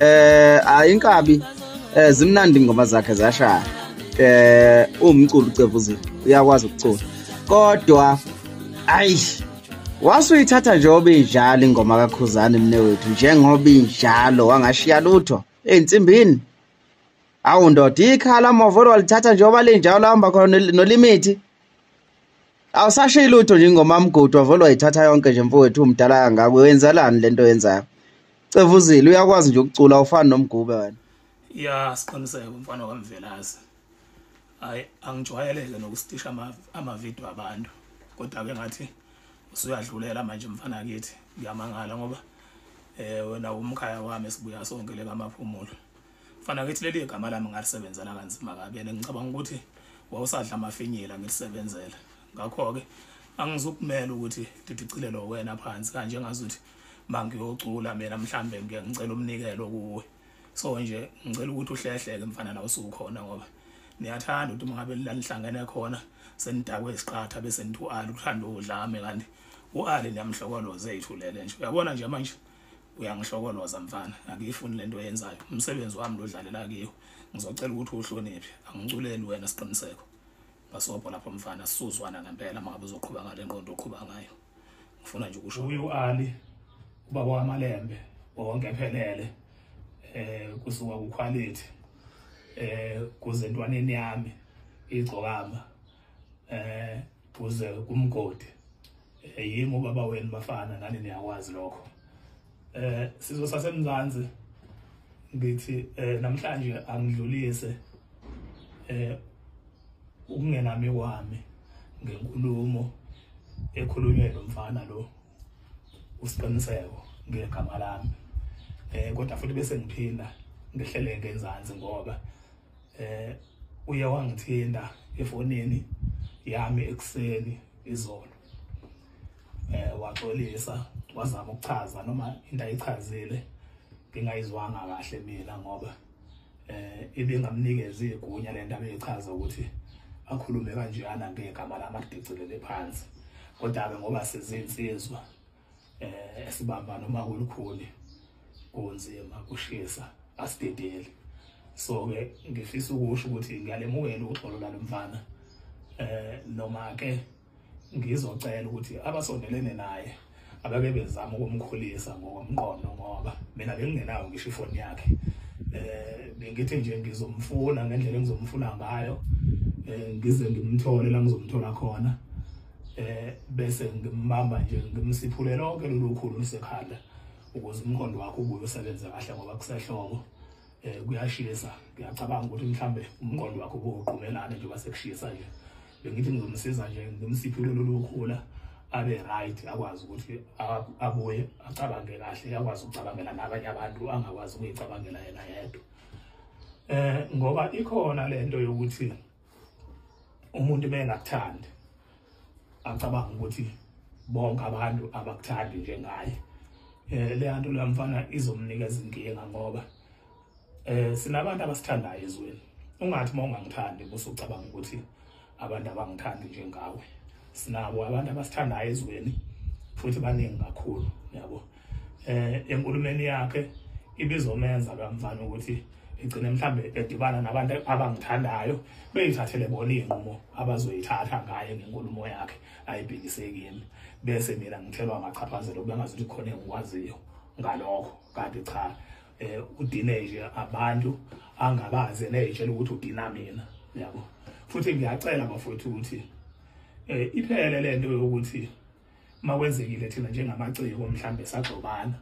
Inkabi zimnandi ingoma zakhe zashaya. Umculo uCevuzile uyakwazi ukucula. Kodwa ayi wasuyithatha njengoba injalo ingoma kaKhuzani mnewethu, njengoba injalo wangashiya lutho ey'nsimbini. Awu ndoda, ikhala Movolo walithatha njengoba linjalo hamba khona nolimithi. Awusashiyi lutho nje ingoma Mgodi wavolo wayithatha yonke nje mfowethu, umdala kangaka wenzelani lento yenzayo? Cevuzile uyakwazi nje ukucula, awufani noMgube wena. Ya, siqiniseko mfana kaMvelase. Hayi, angijwayeleke nokusitisha amavidiyo abantu, kodwa ke ngathi usuyadlulela manje mfana kithi. Ngiyamangala ngoba wena umkhaya wami esibuya sonke le kaMaphumulo. Mfana kithi, leli igama lami ngalisebenzela kanzima kabi, and ngicabanga ukuthi wawusadla amafinyila ngilisebenzela. Ngakho-ke angizukumela ukuthi didicilelo wena phansi kanje ngazuthi mangiyocula mina mhlambe ngike ngicela umnikelo kuwe. So nje ngicela ukuthi uhlehleke mfana la usukhona, ngoba niyathanda ukuthi mangabe lanihlangene khona senidakwe isiqatha bese nithi u-Ali uthanda udlame, kanti u-Ali niyamhlokoloza eyithulele nje. Uyabona nje manje uyangihlokoloza mfana, angiyifuni lento oyenzayo. Umsebenzi wami lo dlalela kiyo, ngizocela ukuthi uhloniphe, angiculeli wena siqiniseko. Basobho lapho mfana, sisuzwana ngempela mangabe uzoqhuba ngale nqondo oqhuba ngayo. Ngifuna nje ukusho uyu Ali ubaba wamalembe wonke ephelele, kusuka ku quality kuze entwaneni yami igcokama, kuze kumgodi, yimi ubaba wenu bafana, nani niyakwazi lokho. Sizwe saseMzansi ngithi namhlanje angidlulise ukungenami kwami ngenkulumo ekhulunywe lo mfana lo uSiqiniseko ngegama lami, kodwa futhi bese ngiphinda ngehlele ngenzansi ngoba uye wangithinta efonini yami ekuseni izolo, waxolisa wazama ukuchaza noma into ayichazile ngingayizwanga kahle mina, ngoba ibingamnikeza igunya lento abeyichaza ukuthi akhulume kanjena ngegama lami adicilele phansi. Kodwa ke ngoba sizinsizwa esibamba noma kulukhuni kunzima kushisa asidedeli. So ke ngifisa ukusho ukuthi ngiyalemukela uxolo lalomfana, noma ke ngizocela ukuthi abasondelene naye abake bezama ukumkhulisa ngokomqondo, ngoba mina bengingenayo ngisho ifoni yakhe. Bengithi nje ngizomfuna ngendlela engizomfuna ngayo, ngize ngimthole la ngizomthola khona, bese ngimbamba nje ngimsiphule lonke lolu khulu lusekhanda ukuze umqondo wakhe ubuye usebenze kahle, ngoba kusehlobo kuyashisa. Ngiyacabanga ukuthi mhlambe umqondo wakhe ubuqhumelana njengoba sekushisa nje. Bengithi ngizomsiza nje ngimsiphule lolu khula abe right, akwazi ukuthi abuye acabange kahle, akwazi ukucabangela nabanye abantu angakwazi ukuyicabangela yena yedwa. Ngoba ikhona lento yokuthi umuntu bengakuthandi acabanga ukuthi bonke abantu abakuthandi njengaye. Le nto la mfana izomnikeza inkinga, ngoba sinabantu abasithandayo ezweni. Ungathi uma ungangithandi bese ucabanga ukuthi abantu abangithandi njengawe. Sinabo abantu abasithandayo ezweni futhi baningi kakhulu, yabo. Enkulumeni yakhe ibizomenza kamfana ukuthi igcine mhlambe edibana nabantu abangithandayo beyithathele bona inqumo abazoyithatha ngaye ngenkulumo yakhe ayibhekise kimi, bese mina ngithelwa amachaphazelo kube ngazuthi khona engikwaziyo ngalokho. Kanti cha, udine nje abantu angabazi nezitshela ukuthi udina mina, yabo. Futhi ngiyacela bafowethu ukuthi iphele lento yokuthi makwenzekile thina njengamaciko mhlambe sagxobana,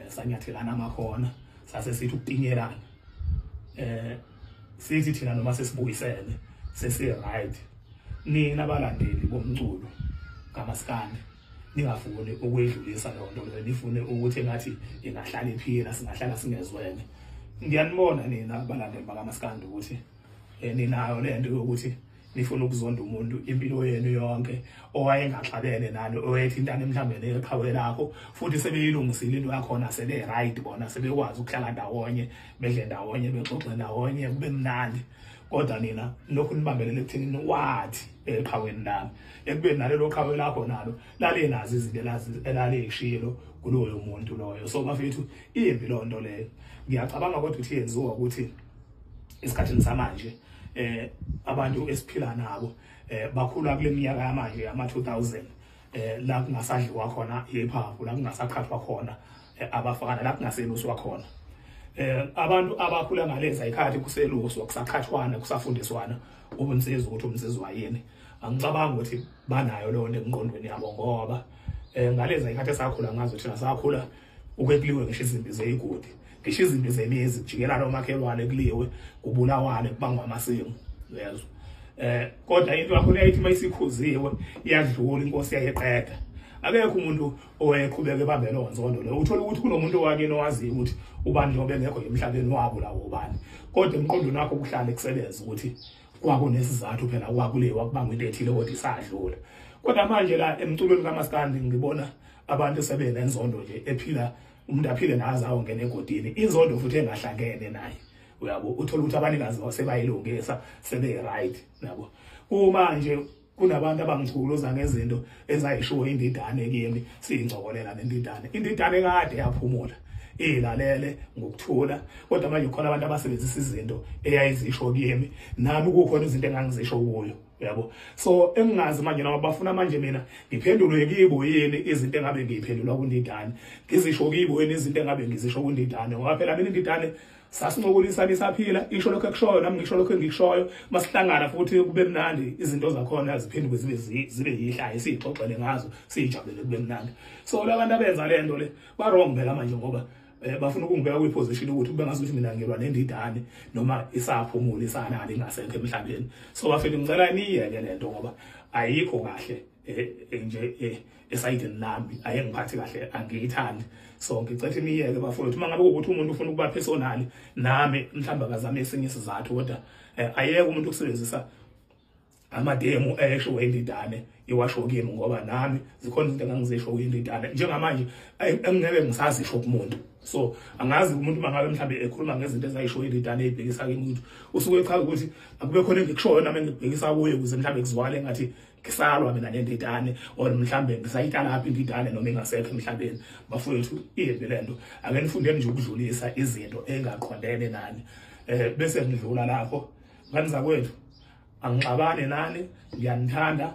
sanyathelana amakhona, sase sithi ukutinyelana, sithi thina noma sesibuyisene sesi right, nina abalandeli bomculo kaMaskandi ningafuni ukuyidlulisa leyo nto leyo, nifune ukuthi engathi ingahlala iphila, singahlala singezwene. Ngiyanibona nina abalandeli bakaMaskandi ukuthi ninayo lento yokuthi nifuna ukuzonda umuntu impilo yenu yonke owayengaxabene nani, owethintana mhlambe neqhawe lakho, futhi sebeyilungisile into yakhona, sebe right bona, sebekwazi ukuhlala ndawonye, bedle ndawonye, bexoxe ndawonye, kube mnandi. Kodwa nina lokhu nibambelele ekutheni wathi eqhaweni lami, ekubeni nalelo qhawe lakho nalo lalenazi izinto elalishilo kuloyo muntu loyo. So bafethu imbi lonto leyo. Ngiyacabanga kodwa ukuthi yenziwa ukuthi esikhathini samanje abantu esiphila nabo bakhula kule minyaka yamanje ama 2000 la kungasadliwa khona hip hop, la kungasaqhathwa khona abafana, la kungaseluswa khona. Abantu abakhula ngaleza ikhathi kuseluswa, kusaqhathwana, kusafundiswana ubunsizwa ukuthi umnsizwa yini. Angicabanga ukuthi banayo leyo nto emqondweni yabo, ngoba ngaleza ikhathi esakhula ngazo thina sakhula ukwekuliwe ngisho izimpi zeyigodi, ngisho izimpi zemizi, kujikelana omakhelwane, kuliwe, kubulawane, kubangwa amasimu, uyezwa. Kodwa into yakho leyo mayisikhuziwe iyadlula, inkosi yayiqeda. Akekho umuntu owayeqhubeka ebambe lo nzondo leyo. Uthola ukuthi kunomuntu owakini owaziyo ukuthi ubani njengoba engekho emhlabeni wabo lawo ubani, kodwa emqondweni wakho kuhlale kusebenza ukuthi kwakunesizathu phela kwakulewa kubangwa into ethile kodwa isadlula. Kodwa manje la emculweni kaMaskandi ngibona abantu sebenenzondo nje ephila, umuntu aphile nazo awongena egodini, inzondo futhi engahlangene naye, uyabo. Uthola ukuthi abanikazi basebayilungisa sebe right nabo. Kumanje kunabantu abangichukuluza ngezinto ezayishiwo indidane kimi, siyincokolela nendidane. Indidane kade yaphumula ilalele ngokuthula, kodwa manje khona abantu abasebenzisa izinto eyayizisho kimi, nami kukhona izinto engangizisho kuyo, uyabo. So engingazi manje noma bafuna manje mina ngiphendulwe kibo yini izinto engabe ngiyiphendulwa kundidane, ngizisho kibo yini izinto engabe ngizisho kundidane, ngoba phela mina indidane sasincokolisana isaphila, isho lokho ekushoyo nami ngisho lokho engikushoyo, masihlangana futhi kube mnandi, izinto zakhona ziphenduke zibe yihlaye, siyixoxele ngazo, siyijabulele kube mnandi. So labantu abenza le nto le ba wrong phela manje, ngoba bafuna ukungibeka kwiposition ukuthi kube ngazuthi mina ngilwa nendidane noma isaphumula isanali ingasekho emhlabeni. So bafethu ngicela niyeke lento ngoba ayikho kahle nje esayidini lami, ayengiphathi kahle, angiyithandi. So ngicela niyeke bafowethu. Uma ngabe ukuthi umuntu ufuna ukuba personal nami mhlawumbe akazame esinye isizathu, kodwa ayeke umuntu ukusebenzisa amademo esho indidane iwasho kimi, ngoba nami zikhona izinto engangizisho kuyindidane njengamanje engingeke ngisazisho kumuntu. So angazi umuntu mangabe mhlambe ekhuluma ngezinto ezayisho indidane ebhekisa kimi ukuthi usuke echaza ukuthi akube khona engikushoyo nami engibhekisa kuye ukuze mhlambe kuzwakale ngathi ngisalwa mina nendidane, or mhlambe ngisayitala lapha indidane noma ingasekho emhlabeni. Bafowethu imbi lento, ake nifundeni nje ukudlulisa izinto engaqondene nani. Bese ngidlula lapho ngani kwethu, angixabane nani, ngiyanithanda.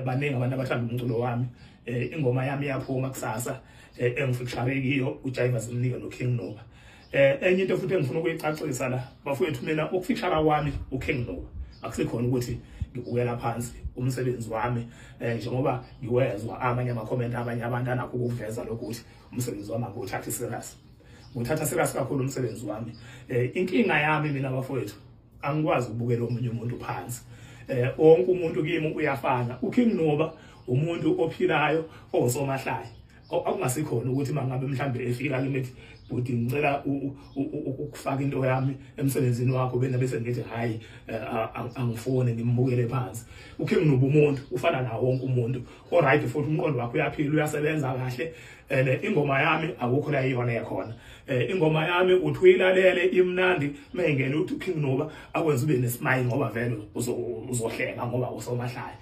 Baningi abantu abathanda umculo wami. Ingoma yami iyaphuma kusasa engifeature kiyo uJaiva Zimnike noKing Nuba. Enye into futhi engifuna ukuyicacisa la bafowethu, mina ukufeature kwami uKing Nuba akusikhona ukuthi ngibukela phansi umsebenzi wami, njengoba ngiwezwa amanye ama-comment abanye abantu anakho ukuveza lokho ukuthi umsebenzi wami angiwuthathi serious. Nguthatha serious kakhulu umsebenzi wami. Inkinga yami mina bafowethu, angikwazi ukubukela omunye umuntu phansi. Wonke umuntu kimi uyafana. uKing Nuba umuntu ophilayo owusomahlaya. Akungasikhona ukuthi mangabe mhlambe efika kimi ethi bhuti ngicela ukufaka into yami emsebenzini wakho, bena bese ngithi hayi angifuni, ngimbukele phansi. uKing Nuba umuntu ufana nawo wonke umuntu, alright, futhi umqondo wakhe uyaphila, uyasebenza kahle. And ingoma yami akukho la iyona ekhona. Ingoma yami uthi uyilalele imnandi, mayingena uthi uKing Nuba akwenza ube nesmile ngoba vele uzohleka ngoba usomahlaya.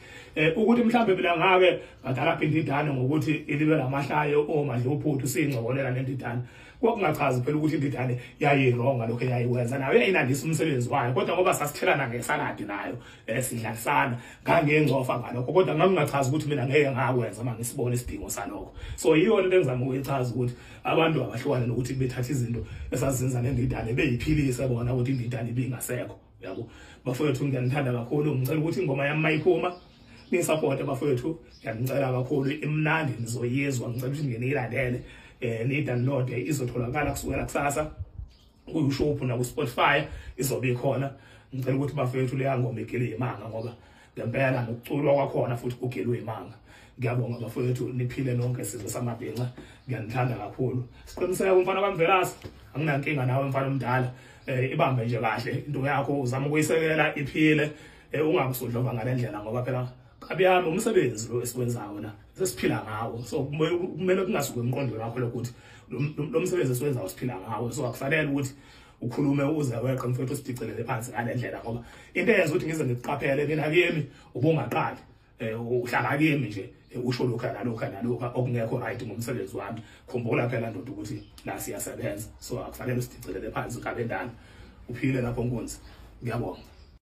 Ukuthi mhlambe mina ngake ngadala indidane ngokuthi ilibe lamahlayo omadluphuthu siyincokolela nendidane, kwakungachazi phela ukuthi indidane yayiwrong ngalokho eyayiwenza, nayo yayinandisa umsebenzi wayo, kodwa ngoba sasithelana ngesaladi nayo sidlalisana ngangengcofa ngalokho, kodwa ngakungachazi ukuthi mina ngeke ngakwenza uma ngisibona isidingo salokho. So yiyo lento engizama ukuyichaza ukuthi abantu abahlukane nokuthi bethatha izinto esazenza nendidane beyiphilise bona ukuthi indidane ibingasekho, uyabo. Bafowethu ngiyanithanda kakhulu, ngicela ukuthi ingoma yami mayiphuma ni-support bafowethu, ngiyanicela kakhulu, imnandi nizoyizwa, ngicela ukuthi ngeniyilandele, ni-download, izotholakala kusukela kusasa ku-YouTube na ku-Spotify izobe ikhona. Ngicela ukuthi bafowethu leya ngoma igile imanga, ngoba ngempela nokuculwa kwakhona futhi kugilwe imanga. Ngiyabonga bafowethu, niphile nonke sizwe samabhinca, ngiyanithanda kakhulu. Siqiniseke umfana kaMvelase, anginankinga nawe mfana omdala, ibambe nje kahle into yakho, uzama ukuyisekela iphile, ungabusudlova ngalendlela, ngoba phela kabi yami umsebenzi lo esiwenzayo la sesiphila ngawo. So kumele kungasuki emqondweni wakho lokuthi lo msebenzi esiwenzayo siphila ngawo. So akufanele ukuthi ukhulume uze weqe mfethu sidicelele phansi ngalendlela, ngoba into eyenza ukuthi ngize ngikuqaphele mina kimi ubungaqali. Uhlala kimi nje usho lokho nalokho nalokho okungekho right ngomsebenzi wami. Khumbula phela ndoda ukuthi la siyasebenza, so akufanele usidicilele phansi kabe ndala. Uphile lapho nkunzi, ngiyabonga.